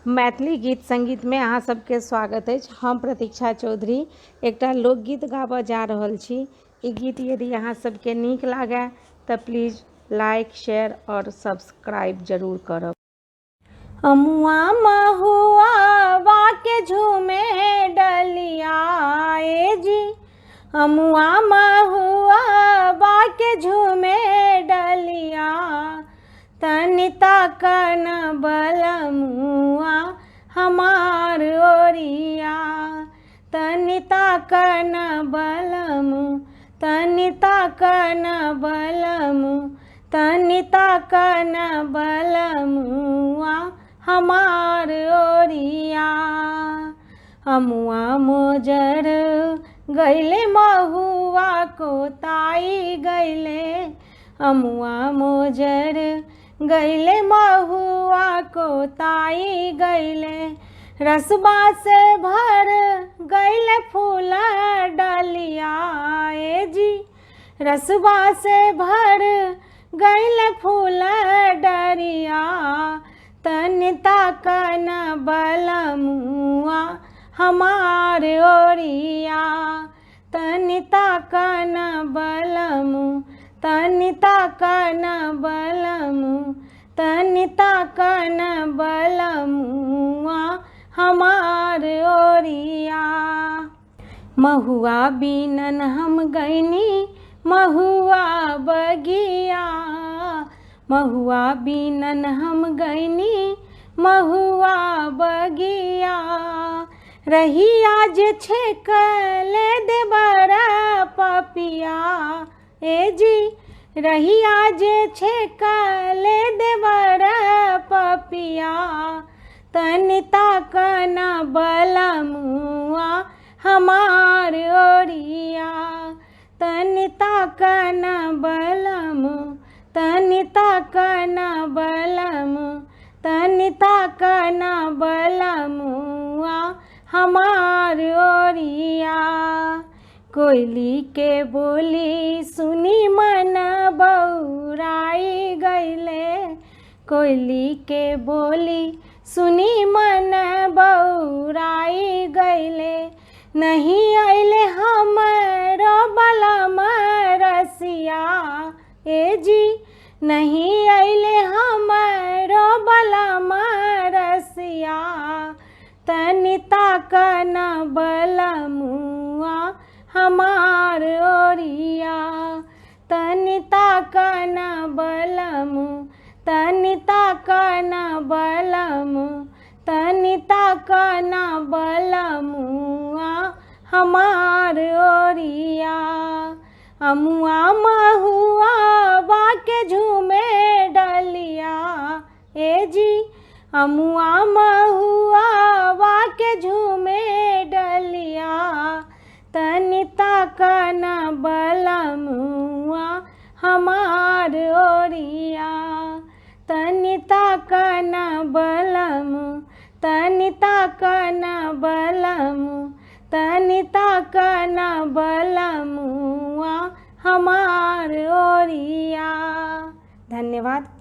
मैथिली गीत सङ्गीतमे अहाँ सबके स्वागत अछि। हम प्रतीक्षा चौधरी एकटा लोकगीत गाबऽ जा रहल छी। ई गीत यदि अहाँ सबके नीक लागए तऽ प्लीज लाइक, शेयर आओर सब्सक्राइब जरूर करब। अमुआ महुआ बाके झूमे डलिया ए जी, अमुआ महुआ बाके झूमे डलिया, तनि ताकन बलमुआ हमार ओरिया, तनि ताकन बलमु, तनि ताकन बलमु, तनि ताकन बलमुआ हमार ओरिया। अमुआ मोजर गैले महुआ कोताई गैले, अमुआ मोजर गैले महुआ कोताई गैले, रसबा से भर गैले फूल डलिया ए जी, रसबा से भर गैले फूल डरिया, तनि ताकन बलमुआ हमार ओरिया, तनि ताकन बलमु, तनि ताकन बलमु, तनि ताकन बलमुआ हमार ओरिया। महुआ बीनन हम गैनी महुआ बगिया, महुआ बीनन हम गैनी महुआ बगिया, रहिया जे छेकले देवर पपिया ए जी, रहिया जे छेकले देवर पपिया, तनि ताकन बलमुआ हमार ओरिया, तनि ताकन बलमु, तनि ताकन बलमु, तनि ताकन बलमुआ हमार ओरिया। कोयली के बोली सुनी मन बौराई गैले, कोयली के बोली सुनी मन बौराई गैले, नहीं अइले हमरो बलम रसिया ए जी, नहीं अइले हमरो बलम रसिया, तनि ताकन बलमुआ हमार ओरिया, तनि ताकन बलमु, तनि ताकन बलमु, तनि ताकन बलमुआ हमार ओरिया। अमुआ महुआ बाके झूमे डलिया ए जी, अमुआ महुआ बाके झूमे डलिया, तनि ताकन बलमुआ हमार ओरिया, तनि ताकन बलमु, तनि ताकन बलमु, तनि ताकन बलमुआ हमार ओरिया। धन्यवाद।